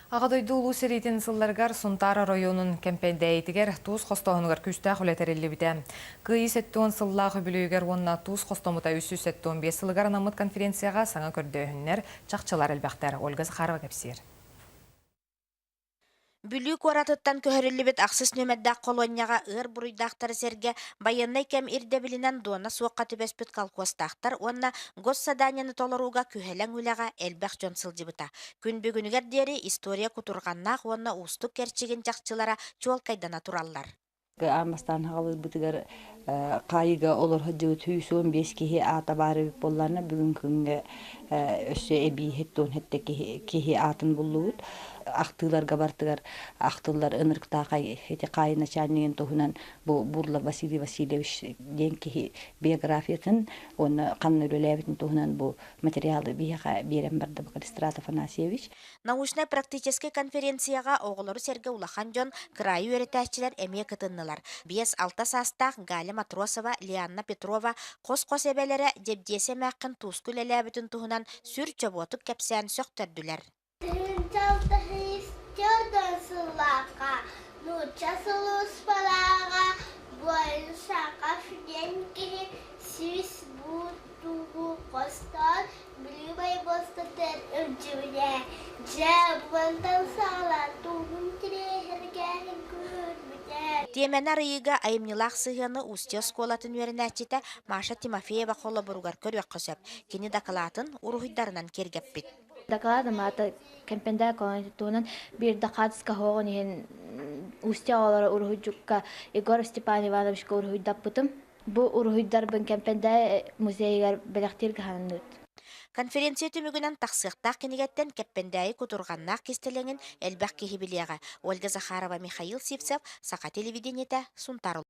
Аҕа дойду Улуу сэриитин сылларыгар Сунтаар оройуонун Кэмпэндээйитигэр туус хостооһунугар күүстээх үлэ тэриллибитэ. Кыайыы 70 сыллаах үбүлүөйүгэр уонна туус хостоммута 375 сылыгар анаммыт конференцияҕа саҥа көрдөөһүннэр, чахчылар элбэхтэр. Ольга Захарова кэпсиир. Бүлүү куоратыттан көһөрүллүбүт ахсыс нүөмэрдээх холуонньаҕа ыар буруйдаахтары сэргэ байыаннай кэм ирдэбилинэн дуона суохха түбэспит колхуостаахтар уонна госсаданиены толорууга күһэлэҥ үлэҕэ элбэх дьон сылдьыбыта. Күн бүгүнүгэр диэри история кутурҕаннаах уонна уустук кэрчигин чахчылара чуолкайдана тураллар. Аан бастаан хаҕалыырбытыгар хаайыыга олоро сылдьыбыт 115 киһи аата баар эбит буоллаҕына, бүгүн күҥҥэ өссө эбии 77 киһи аатын буллубут. Ахтыыларга бартыгар ахтыллар ынырыктаахай ити хаайыы начальнигын туһунан бу Бурлов Василий Васильевич диэн киһи биографиятын уонна ханна үлэлээбитин туһунан бу материалы биһиэхэ биэрэн барда Калистрат Афанасьевич. Научнай-практическай конференцияҕа оҕолору сэргэ улахан дьон, кыраайы үөрэтээччилэр эмиэ кытыннылар. 5-6 саастаах Галя Матросова, Лианна Петрова хос-хос эбэлэрэ Дьэбдиэсэ эмээххин тууска үлэлээбитин туһунан сүр чобуотук кэпсээн сөхтөрдүлэр. Сыллаахха нуучча сулууспалааҕа буойун Шахов диэн киһи 100 буут тууһу хостоон Бүлүү байбуостатыгар илдьибитэ. Дьэ, мантан саҕалаан тууһун тириэһиргээһин күүһүрбүтэ. Тиэмэни арыйыыга айымньылаах сыһыаны Устье оскуолатын үөрэнээччитэ Маша Тимофеева холобуругар көрүөххэ сөп. Кини дакылаатын уруһуйдарынан киэргэппит. Дакылаатым аата Кэмпэндээ туһунан биир дакаатыска оһоҕун иһин Устье оҕолоро уруһуйдьукка Егор Степан Ивановичка уруһуйдаппытым. Бу уруһуйдарбын Кэмпэндээ музейыгар бэлэхтииргэ сананныбыт. Конференция түмүгүнэн тахсыахтаах кинигэттэн Кэппэндээйи кутурҕаннаах кистэлэҥин элбэх киһи билиэҕэ. Ольга Захарова, Михаил Сивцев, Саха телевидениетэ, Сунтаар.